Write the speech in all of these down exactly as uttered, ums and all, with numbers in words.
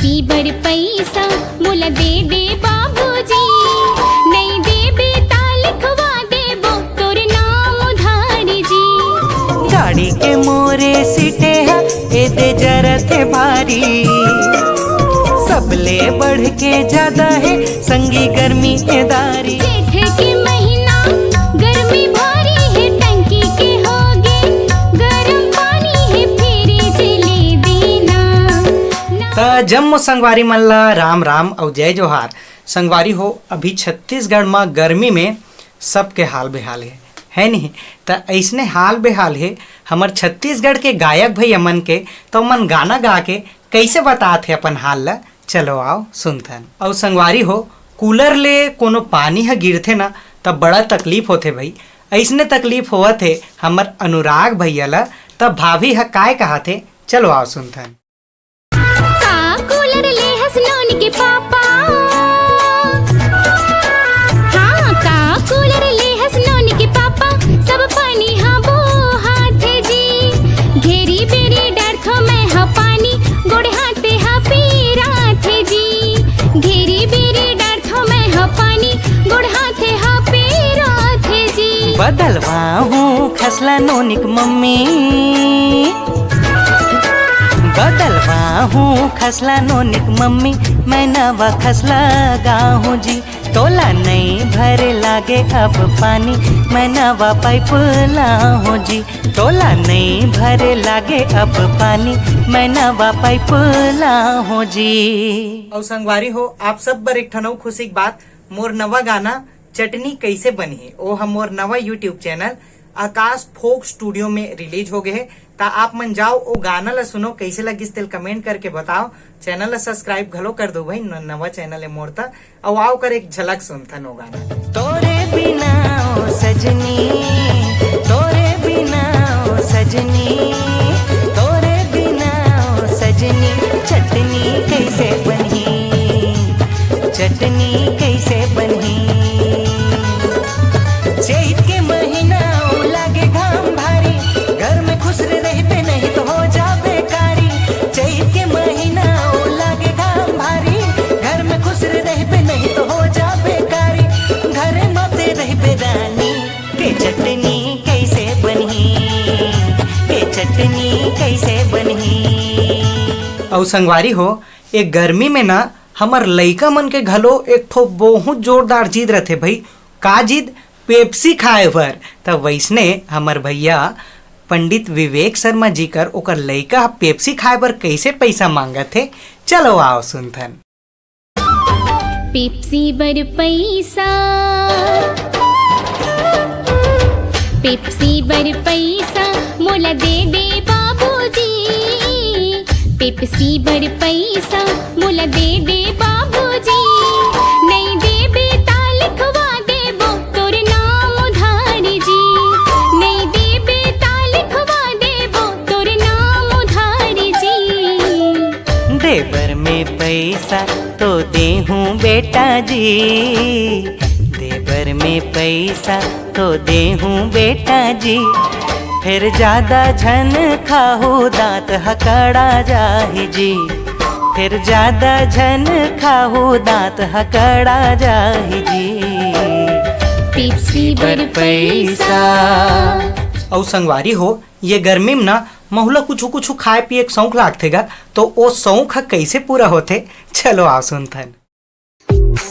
ती बर पैसा मोला दे दे बाबूजी, नई देबे ता लिखवा देबो तोर नाम उधारी जी। गाड़ी के मोरे सीटे ह एदे जरत हे भारी, सबले बढ़ के ज्यादा हे संगी गर्मी के दारी। जेठ के महीना गर्मी भारी हे, टंकी के होगे गरम पानी हे, फ्रिज ले देना। त जम्मो संगवारी मन ला राम राम अउ जय जोहार। संगवारी हो, अभी छत्तीसगढ़ म गर्मी में सबके हाल बेहाल हे, है नहीं? त अइसने हाल बेहाल हे हमर छत्तीसगढ़ के गायक भैया मन के, त ओमन गाना गा के कइसे बतात हे अपन हाल ला, चलो आओ सुनथन। अउ संगवारी हो, कूलर ले कोनो पानी ह गिरथे ना, त बड़ा तकलीफ होथे भई। अइसने तकलीफ होवत हे हमर अनुराग भैया ला, त भाभी ह काय कहत हे, चलो आओ सुनथन। का कूलर ले हस नोनी के पापा? हाँ, का कूलर ले हस नोनी के पापा? सब पानी हा बोहाथे जी। घेरी बेरी डरथो मैं हा पानी, गोड़ हाथे हा पीराथे जी। घेरी बेरी डरथो मैं हा पानी, गोड़ हाथे हा पीराथे जी। बदलवा हूँ खसला नोनिक मम्मी, बदलवा हूँ खसला नोनिक मम्मी, मैं नवा खसला गाहूँ जी। तोला नई भरे लागे अब पानी, मैं नवा पाइप लाहूँ जी। तोला नई भरे लागे अब पानी, मैं नवा पाइप लाहूँ जी। अउ संगवारी हो, आप सब बर एक ठन अउ खुशी के बात, मोर नवा गाना चटनी कइसे बनही, ओ ह मोर नवा YouTube चैनल आकाश फोक स्टूडियो में रिलीज हो गए हे। त आप मन जाओ, ओ गाना ला सुनो, कइसे लगिस तेल कमेंट करके बताओ। चैनल ला सब्सक्राइब घलो कर दो भाई, न-, नवा चैनल हे मोर त। अउ आओ कर एक झलक सुनथन ओ गाना। तोरे बिना ओ सजनी, तोरे बिना ओ सजनी, तोरे बिना ओ सजनी, चटनी कइसे बनही, चटनी कइसे बनही। चैत के महीना ओ लागे घाम भारी, घर में खुसरे रहिबे नहीं तो हो जाबे कारी। चैत के महीना ओ लागे घाम भारी, घर में खुसरे रहिबे नहीं तो हो जाबे कारी। घर में ते रहिबे रानी, के चटनी कइसे बनही, के चटनी कइसे बनही। अउ संगवारी हो, ए गर्मी में ना हमर लइका मन के घलो एक ठो बहुत जोरदार जिद रथे भई। का जिद? पेप्सी खाए बर। त वइसने हमर भैया पंडित विवेक शर्मा जी कर ओकर लइका ह पेप्सी खाए बर कइसे पइसा मांगत हे, चलो आओ सुनथन। पेप्सी बर पइसा, पेप्सी बर पइसा मोला दे दे बाबूजी। पेप्सी बर पइसा मोला दे दे बाबूजी। नई देबे ता लिखवा देबो तोर नाम उधारी जी। नई देबे ता लिखवा देबो तोर नाम उधारी जी। देबर में पइसा तो देहूँ बेटा जी, देबर में पइसा तो देहूँ बेटा जी, फेर जादा झन खाहू दाँत ह कड़ा जाही जी, फेर जादा झन खाहू दाँत ह कड़ा जाही जी। पेप्सी बर पइसा। अउ संगवारी हो, ये गर्मी में ना महू ला कुछु कुछु खाए पिए के शौक लागथे गा, तो ओ शौक ह कइसे पूरा होथे, चलो आओ सुनथन।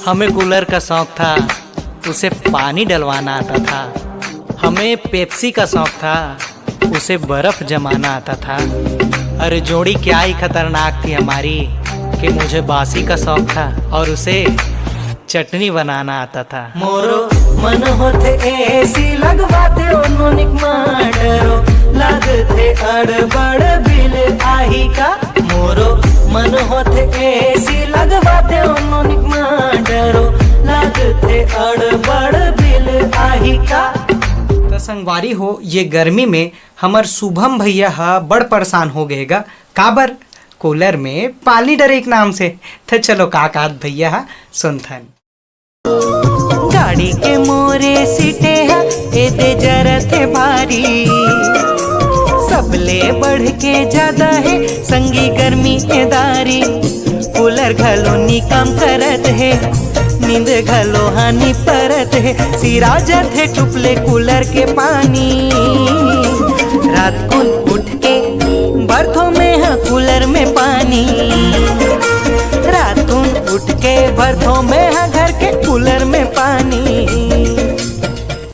हमें कूलर का शौक था, उसे पानी डलवाना आता था। हमें पेप्सी का शौक था, उसे बर्फ जमाना आता था। अरे जोड़ी क्या ही खतरनाक थी हमारी कि मुझे बासी का शौक था और उसे चटनी बनाना आता था। मोरो मन होथे एसी लगवा दे ओ नोनिक मा डरो, लागथे अड़बड़ बिल आही का। मोरो मन होथे एसी लगवा दे ओ नोनिक मा डरो, लागथे अड़बड़ बिल आही का। त संगवारी हो, ये गर्मी में हमर शुभम भैया ह बड़ परेशान हो गए गा। काबर? कूलर में पानी डरे के नाम से। त चलो का कहत भैया ह सुनथन। गाड़ी के मोरे सीटे ह एदे जरत हे भारी, सबले बढ़ के ज्यादा हे संगी गर्मी के दारी। कूलर घलो नी काम करत हे, नींद घलो हानि परत हे, सिरा जथे टुपले कूलर के पानी। रात कुन उठ के भरथो में हा कूलर में पानी, रात कुन उठ के भरथो में हा घर के कूलर में पानी।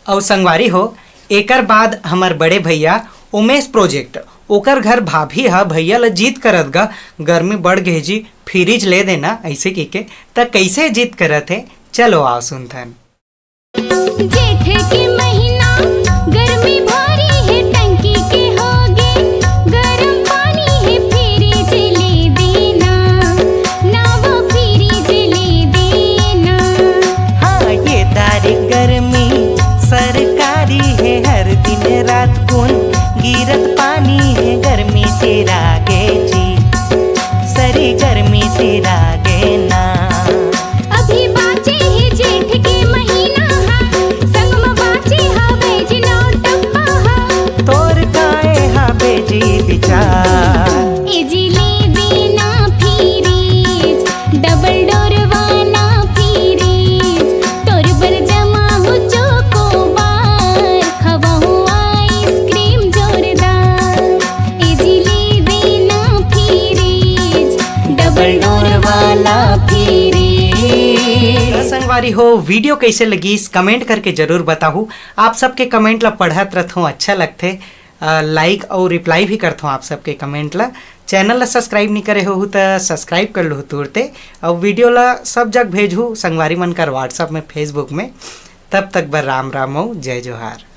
अउ संगवारी हो, एकर बाद हमर बड़े भैया उमेश प्रोजेक्ट, ओकर घर भाभी ह भैया ल जिद करत गा, "गर्मी बढ़ गे जी, फ्रिज ले देना," ऐसे कहिके। त कैसे जिद करत हे, चलो आओ सुनथन। जेठ के महीना गर्मी भारी हे, टंकी के होगे गरम पानी हे, फ्रिज ले देना, ना वो फ्रिज ले देना। हाँ, ये तारीख गर्मी सरकारी हे, हर दिन रात कुन गिरत पानी हे, गर्मी से रागे जी, सरी गर्मी से रागे ना। अभी बाचे हे जेठ के महीना हा, संग म बाचे हा बैजनाथ टप्पा हा। तोर काय हा बेजी विचार? ए जी ले देना फ्रिज, डबल डोर वाला फ्रिज, तोर बर जमा हो चोकोबार, खवाहूँ आइसक्रीम जोरदार। ए जी ले देना फ्रिज, डबल डोर वाला फ्रिज। त संगवारी हो, वीडियो कैसे लगिस, कमेंट करके जरूर बताहू। आप सबके कमेंट ला पढ़त रथों, अच्छा लगथे। अ, लाइक अउ रिप्लाई भी करथों आप सबके कमेंट ला। चैनल ला सब्सक्राइब नहीं करे होहू त सब्सक्राइब कर लूहू तुरते, अउ वीडियो ला सब जग भेजहू, संगवारी मन कर WhatsApp में, Facebook में। तब तक बर राम राम अउ जय जोहार।